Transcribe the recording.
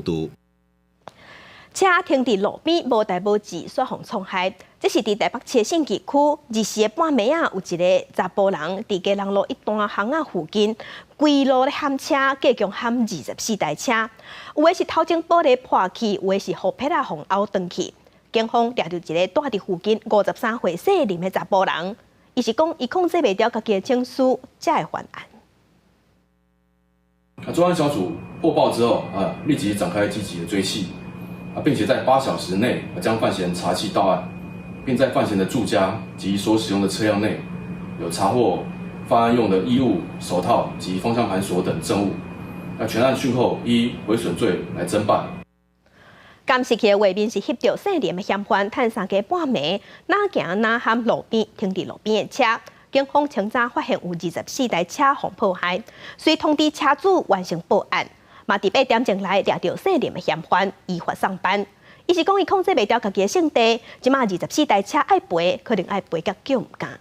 道。車停佇路邊無代無誌，煞予創害。這是佇台北市信義區24的半暝仔，有一个查埔人佇基隆路一段巷仔附近，規路咧撼車，計共撼24台車。有的是頭前玻璃破去，有的是予撇仔予拗斷去。警方掠著一个蹛佇附近53歲姓林的查埔人，伊是講伊控制袂牢家己的情緒，才會犯案。啊，專案小組獲報之後啊，立即展開積極的追緝。啊，並且在8小時內將犯嫌查緝到案，並在犯嫌的住家及所使用的車輛內有查獲犯案用的衣物、手套及方向盤鎖等證物。那全案訊後依毀損罪來偵辦。監視器的畫面是翕著姓林的嫌犯，趁三更半暝，哪行哪撼路邊停佇路邊的車。警方清早發現有24台車予破壞，遂通知車主完成報案。嘛，佇8點鐘內掠著姓林的嫌犯，依法送辦。伊是講伊控制袂牢家己的性地，這馬24台車愛賠，可能愛賠甲腳毋甘。